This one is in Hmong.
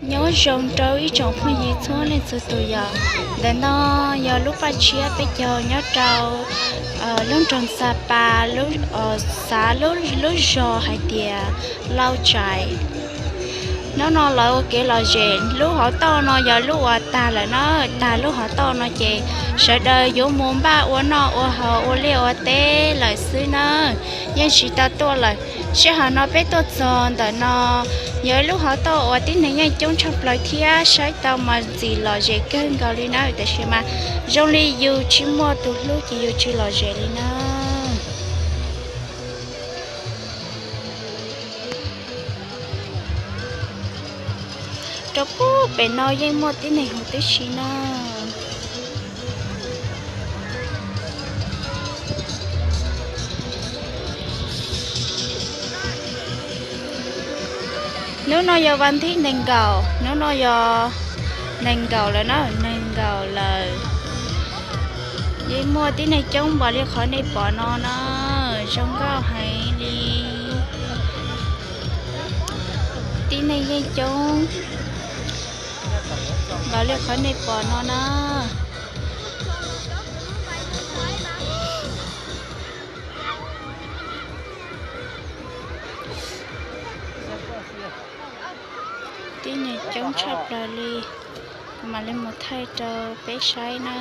Nyob zoo rau ib tsoom phooj ywg txhua leej txhua tus yom. Ntawm no yog lub paj tshiab peb caug nyob rau lub nroog Xa Pas, xav lub zos hais tias Lauj Tsaim. Hnub no lawv ua kev lom zem, lub hauv toj no yog lub uas tag lawm na, tag lub hauv toj no ces sawv daws yuav mus npaj ua noj ua haus ua liaj ua teb lawm xwb na, yeej tsis tau tuaj lawm. Sij hawm no peb tuaj txog ntawm no, yog ib lub hauv toj uas tib neeg yeej coob tshaj plaws thiab saib tau mas ntxim lom zem kawg nkaus li na, tiam sis mas zoo li yus tsis muaj tus hlub ces yus tsis lom zem li na. Rau puag pem no yeej muaj tib neeg huv tib si na. Hnub no yog vas thib nees nkaum, hnub no yog nees nkaum lawm na, nees nkaum lawm. Yeej muaj tib neeg coob npaum li qhov nej pom no na, zoo nkauj heev li. Tib neeg yeej coob npaum li qhov nej pom no na. Tib neeg coob tshaj plaws li, mam li mus thaij rau peb saib na.